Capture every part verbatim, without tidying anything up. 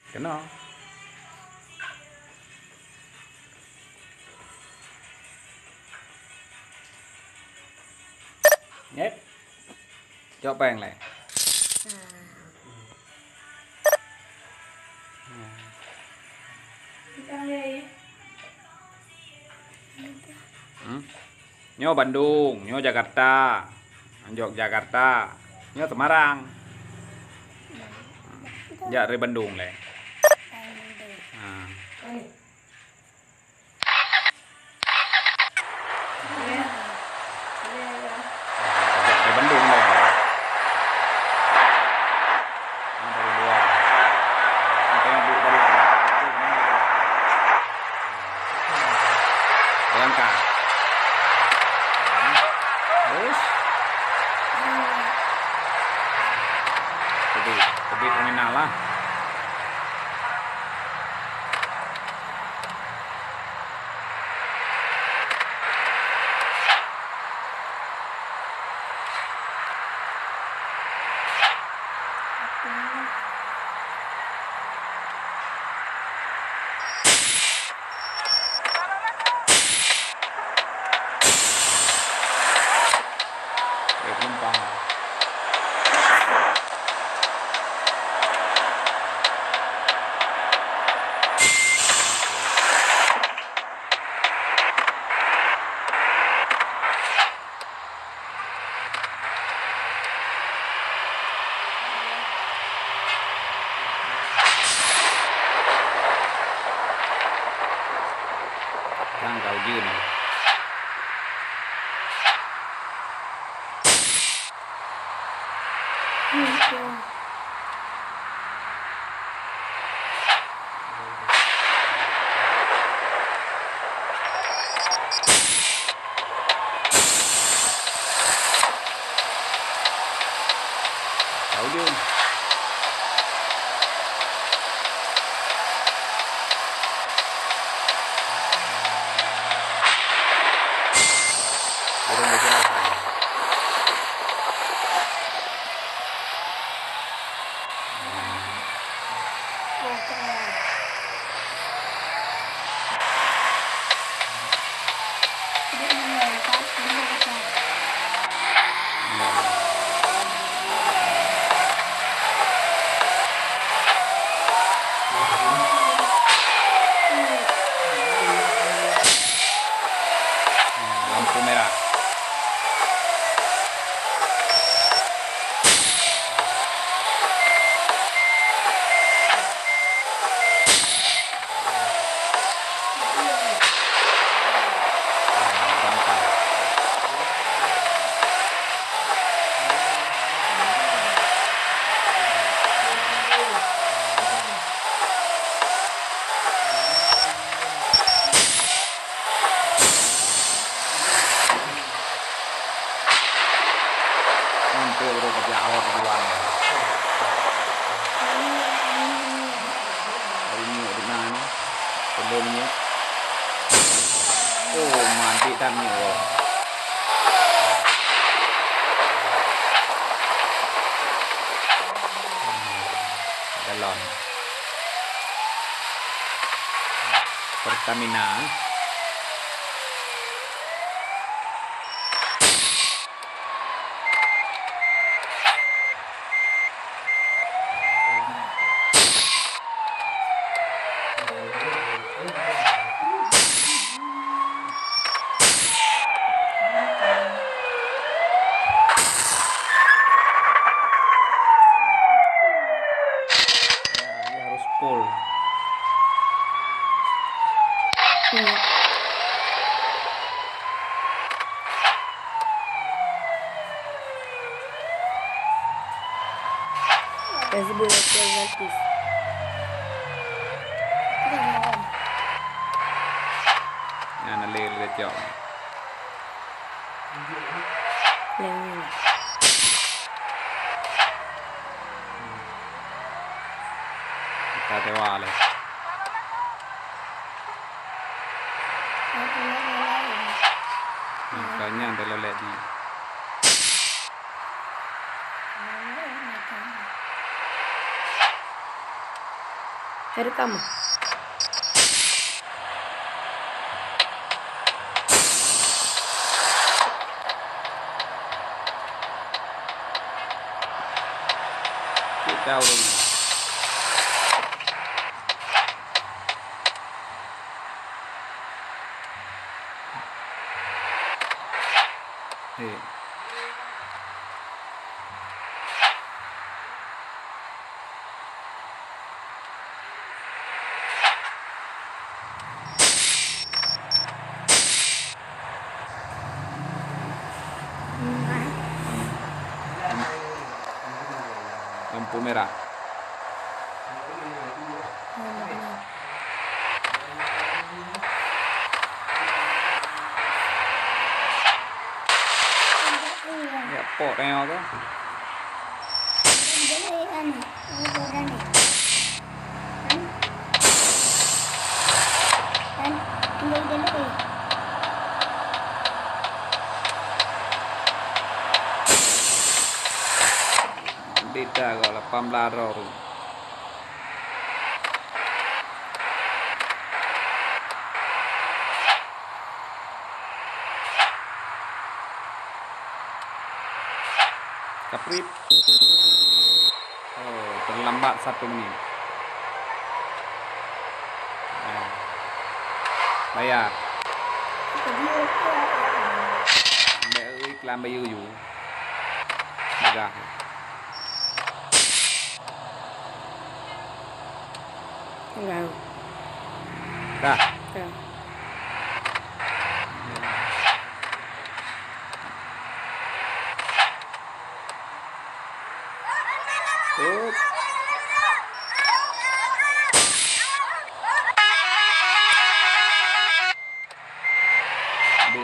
Keunoe. Nyet. Cok péng lé. Hmm? Nyoe Bandung, nyoe Jakarta, Yogyakarta, nyoe Semarang. Jak dari Bandung lé. Ha. Jak dari Bandung lé. Dari luar. Sampai masuk dalam. Bayangkan. Terus. Jadi, jadi terminal lah. Eh, penumpang. Kan kau jeuet. Tahu dia. Orang macam apa? Lampu merah. Sampai udah kerja awal tujuan. Dari minyak dengan perlu minyak. Oh, mandi dan minyak. Galon. Pertamina. Dia harus full. Iya. Tersebut gratis. Nyan lé, lé cok. Leng. Ka tewa lé. Nah, ka nyan teulalek di. Rekam. Cek tahu. Eh. Lampu merah. Ya, pok tengok tu. Beda kok lapan belas droe tu. Kaprip. Oh, terlambat satu menit. Nah. Bayar. Bèk iklan bayeue ju. Peugah. Enggak. Dah. Dah. Up.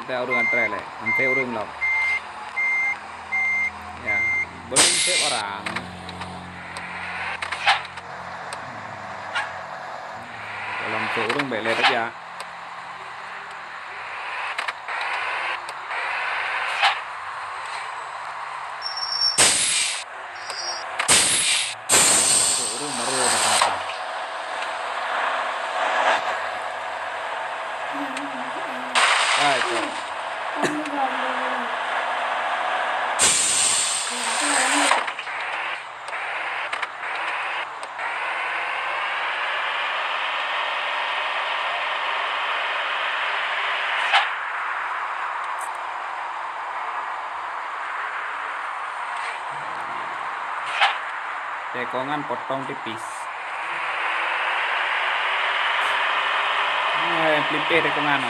Dek ureueng antre lé, antre ureueng lom. Ya, belum cek orang. Dalam cek ureueng bèk lé tajak. Ureueng baru datang. Hai, cok. Tekongan potong tipis. Eh, pelipeh tekongan.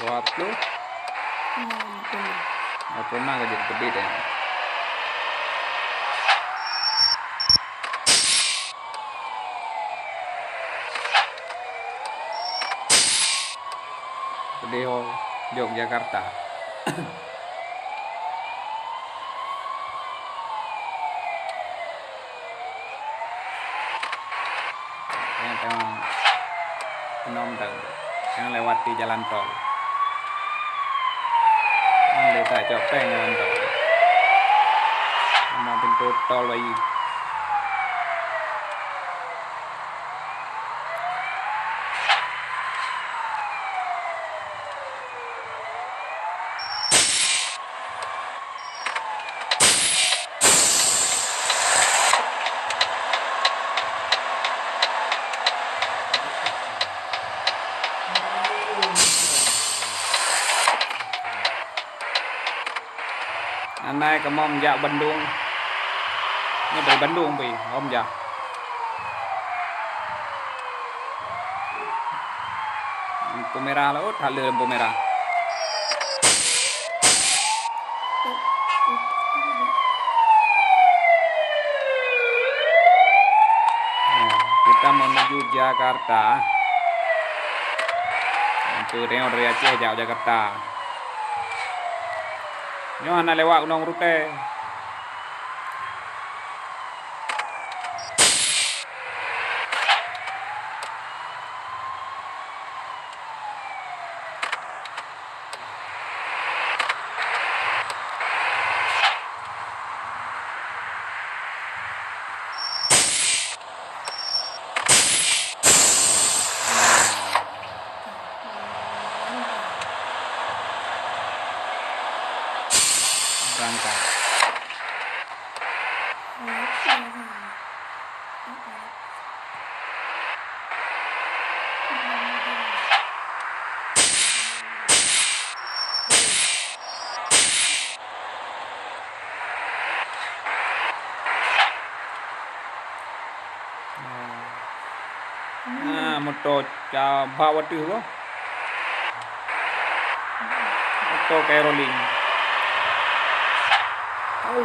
Dua puluh. Dua puluh enam ka jeuet teubiet, eh. Keudéh ho Yogyakarta. Nyang teuma phôn teuh nyang lewati jalan tol. Nyan lé tacok péng jalan tol. Sama pintoe tol bayeue. Nai kamoe jak Bandung. Nyoe dari Bandung pih, kamoe jak. Lampu merah lah, oh, that le lampu merah. Nah, kita menuju Jakarta. Lampu tengok dari Aceh jak Jakarta. Nyoe hana lewat gunong rute. Berangkat. Ah, moto ca bak wateuh boh. Moto Caroling. Au.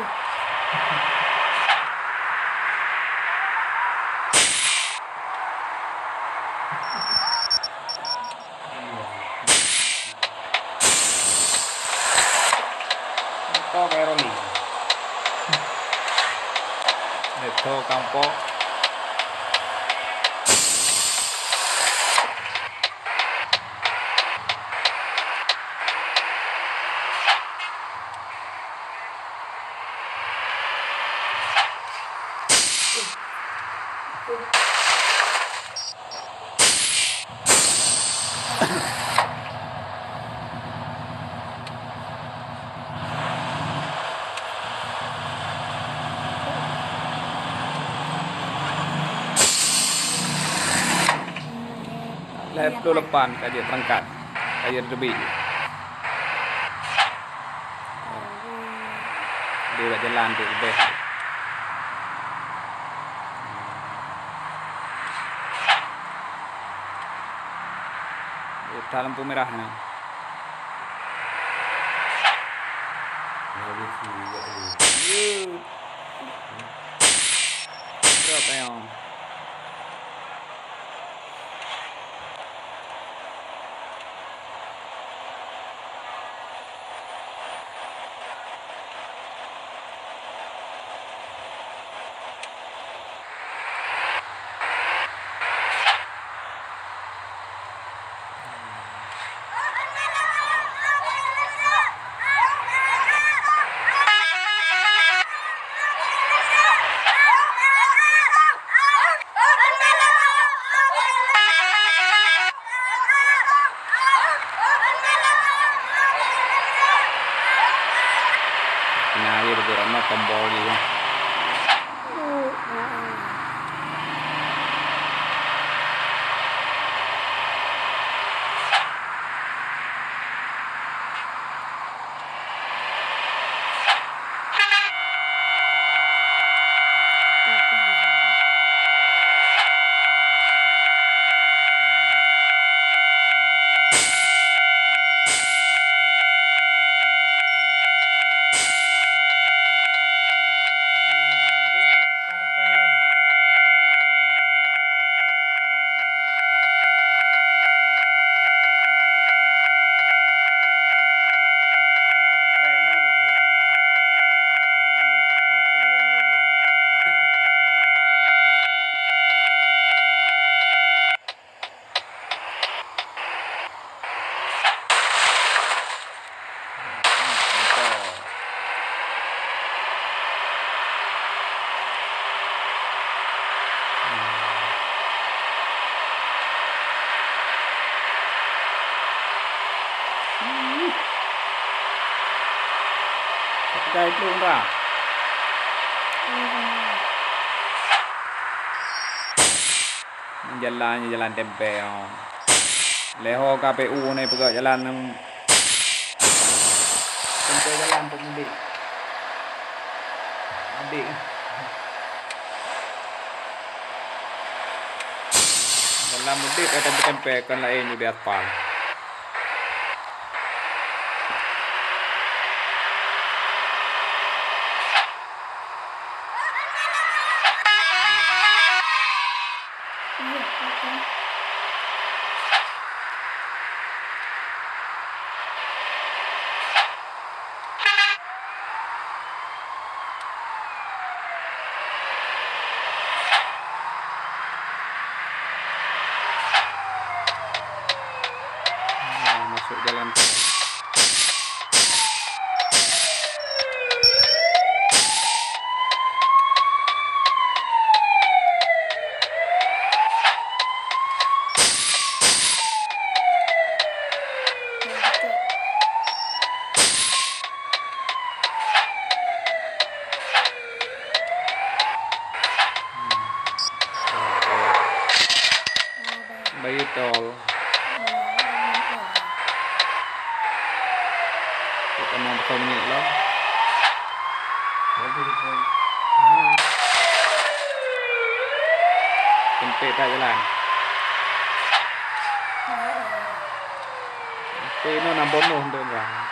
Moto Caroling. Moto kampok. Lhèe ploh lapan ka jeuet beurangkat, ka jeuet teubiet. Di bak jalan tu leubeh. Udah lampu merah ni. Yuk. Drop, ayo. Nah, iya betul, karena tombol dia. Pakai plueng dah. Jalan, jalan tempe, oh. Leho K P U ni peugah jalan, tempe jalan untuk mudik. Adik. Dalam udép, eh, tempe-tempe kan laén udép aspal. Nah, masuk jalan tol. Bayeue tol. Kita mau pakai minyak lom. Sempit tak jalan. Tapi ini nang bonus untuk orang.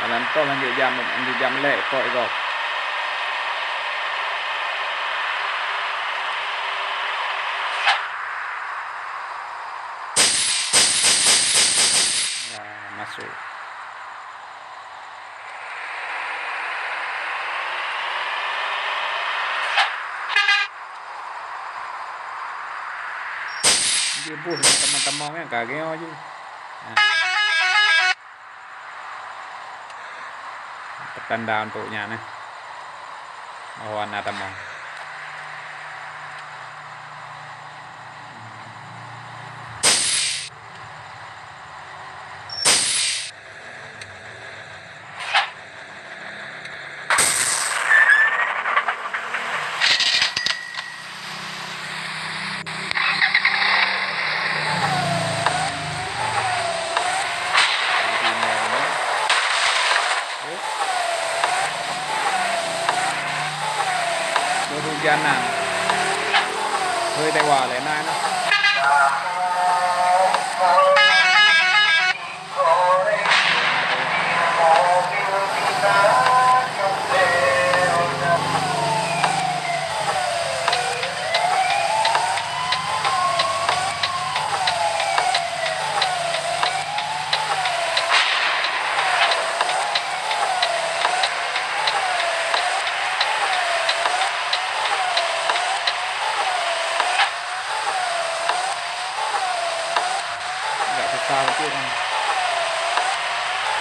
Jalan tol lanjut jam, lanjut jam lek kok iko. Nah, masuk. Dia buh teman-teman kan kagak aja. Nah. Pertanda untuk nyan, eh. Bahwa na tamong. Kehujanan. Hôi, tewa lé na, na. Agak susah betul kan.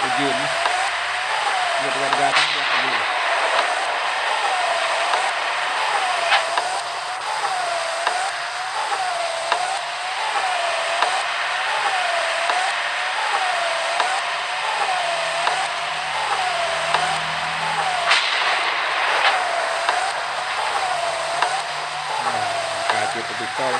Ujeuen. Dia teuga-teuga kan dia ujeuen. Nah, ka jeuet teubiet tol.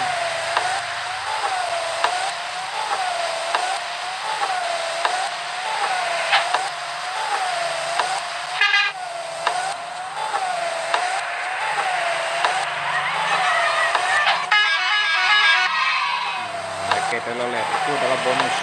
Oke, telolet. Itu adalah bonus.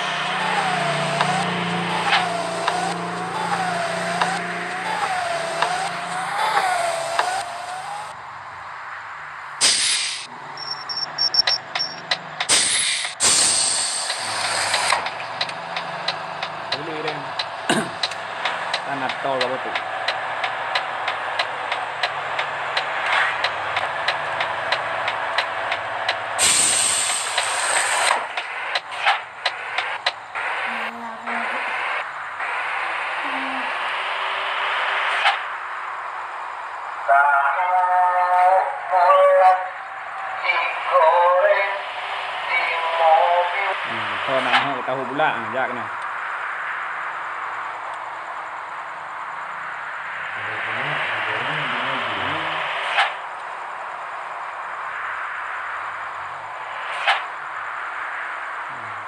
Boleh deh. Tanah tol apa tu? Nah, jak keunoe.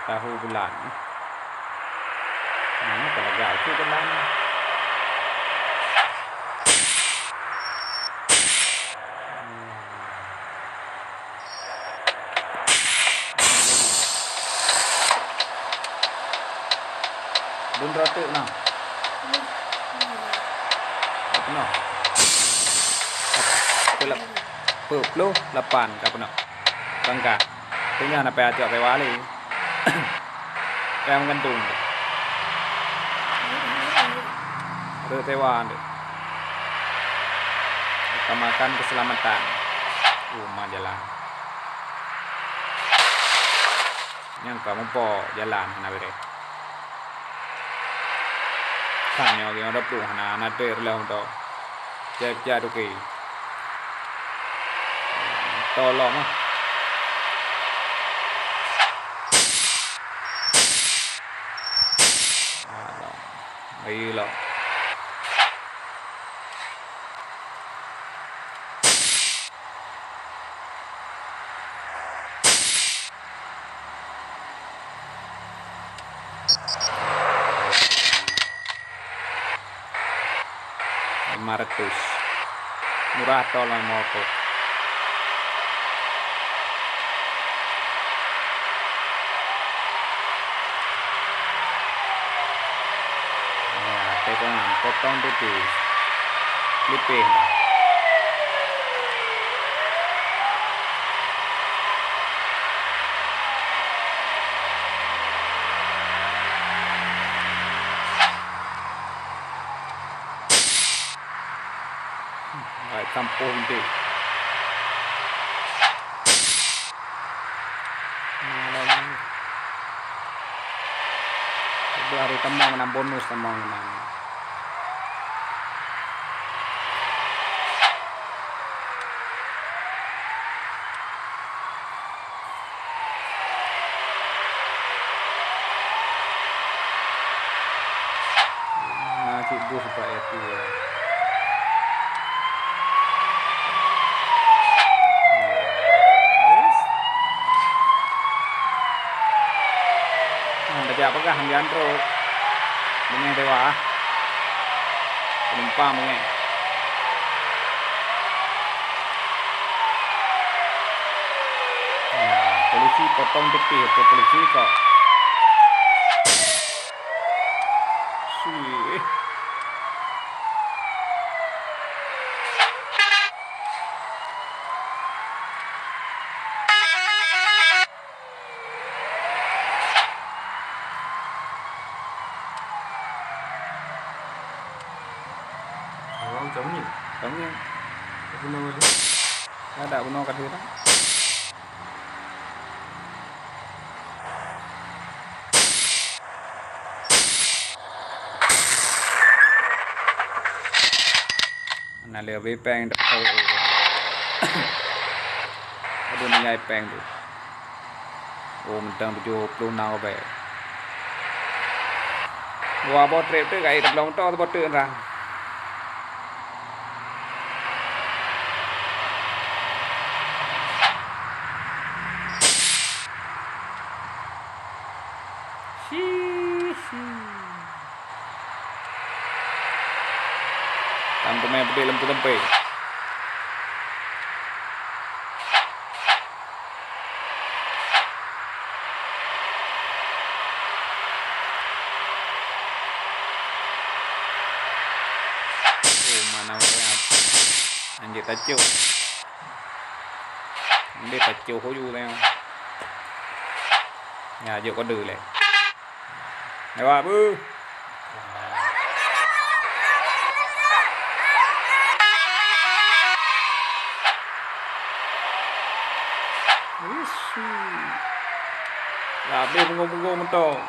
Tahu bulan. Nah, talagak ucut bulan. Bun droe teuk na. Peunoh. Peuet ploh lapan ka peunoh. Bangka. Teungoh na payah cok keuwali. Payah meugantung. Reutewa deh. Utamakan keselamatan. Uma jalan. Nyang ka mupo jalan hana beureh. Kan nyoe geuh ada plueng hana, hana trép lom to. Cek-cek tu ke. Tolong ah. Alah. Ayolah. Lima ratus. Murah tol ngon moto. Ya, tekongan, potong tipis. Lipih. Baik, sampoh bintik. Nah, dah ni. Dua hari tamong, enam bonus tamong, enam. Na cit bus bak F dua. Nah, tajak peugah ngon Andro. Beungéh dewa. Penumpang beungéh. Nah, polisi potong tipih, polisi kok. Sui. Orang macam ni. Macam ni. Tapi nama dia? Ada bunoe ka deuh dah. Na lheueh bri péng dak. Aduh, ninggai péng tu. Oh, mantong tujoh ploh enam ribèe. Dua boh trép tu ka ék teupeulom moto, saboh teuk nyan. Shi, shi. Tam teumé peudeh lam teumpe. Oh, mana orang. Anjir, tacok. Anjir, tacok huju tengok. Ya, jok kode leh. Lewat beuh. Yesu. Lah habéh punggong-punggong mantong.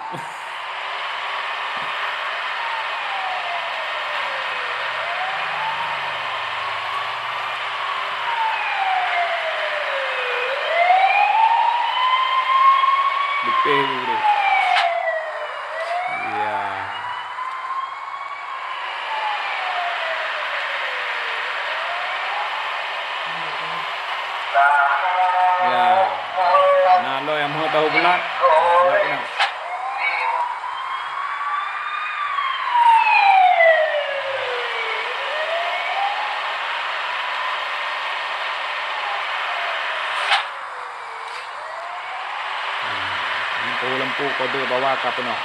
Beuteh, bro. Kode bahwa ka peunoh.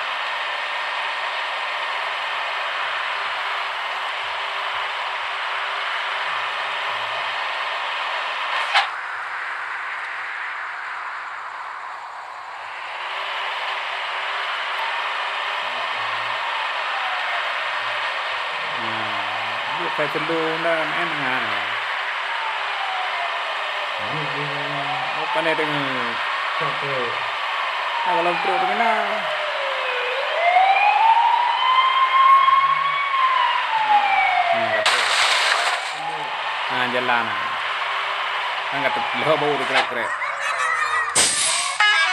Nah, dia saya cendung dah main dengan. Oh, pandai dengar. Oke. Nah, kalau truk tu kena. Nah, kata. Nah, jalan. Kan kata, lheuh bau dikrek-krek.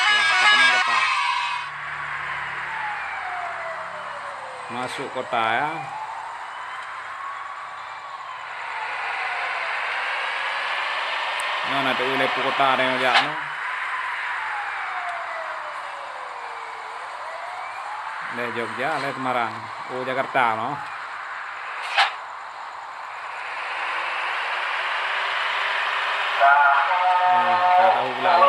Ya, kata mengapa? Masuk kota, ya. Nyoe na teu-eu lé pu kota teuh jak nyoe. Lé Jogja, lé Semarang. Oh, Jakarta noh. Nah, ka tahu pula lé.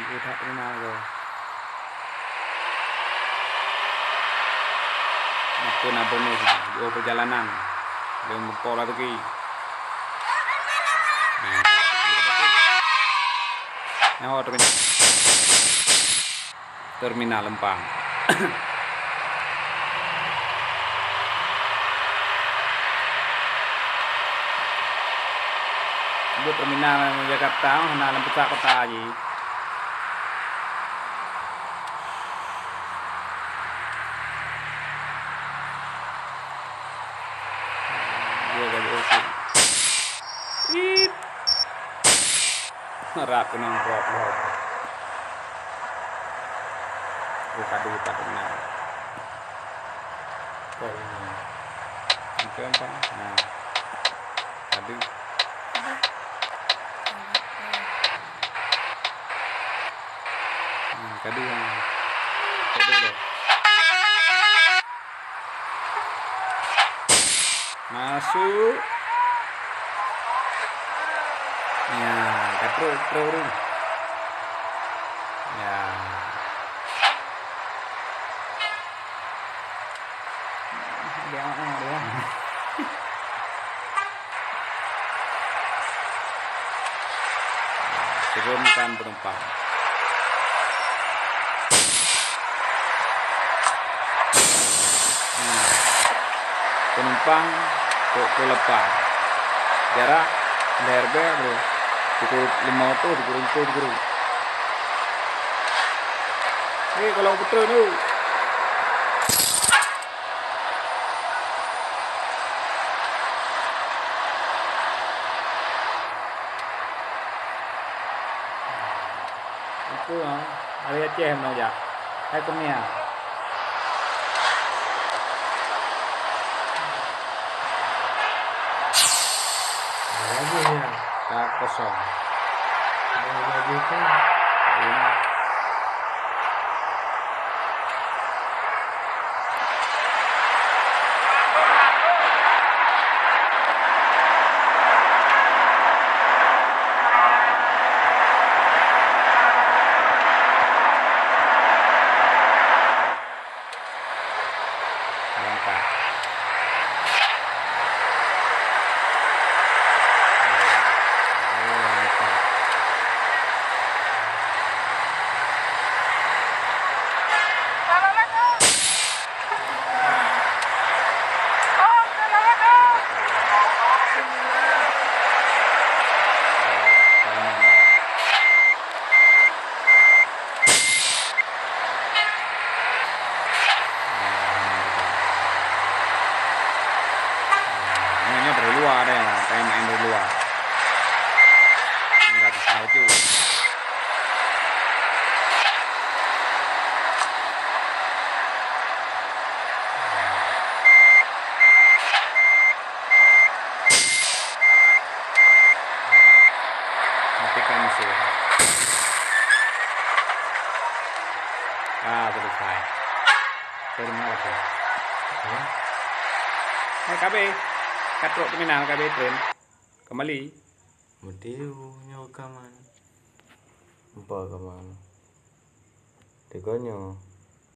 Udah terima lo. Apa nak bonus? Dua perjalanan. Belum berpol lagi. Nah, nyawa tu kan. Terminal Leumpang. Buet terminal Jakarta, na lam pusat kota jih. Dia gaji okey. Ip. Rap keunong drop lom. Oh, kadu pat teunang. Kok ini? Itu apa? Nah. Kadu. Hmm, kadu, ha. Kadu dah. Masuk. Ya, ka trok, trok, trok. Ya. Dia, oh, dia. Turunkan penumpang. Nah, penumpang trok keu leupah. Jarak leher bèe, bro. Pukul lima ratus, pukul lima ratus, pukul. Eh, kalau betul tu. Itu, ha, dari Aceh meunan jak. Hai Kurnia. Lagi ya. Ka kosong. Lagi tu. Ini. Berangkat. Oh, berangkat. Ah, selesai. Terima kasih. Hai, ka abéh. Ka trok terminal, ka abéh tren. Kembali. Meutiu nyoe rekaman. Empa rekaman. Tiga nyoe.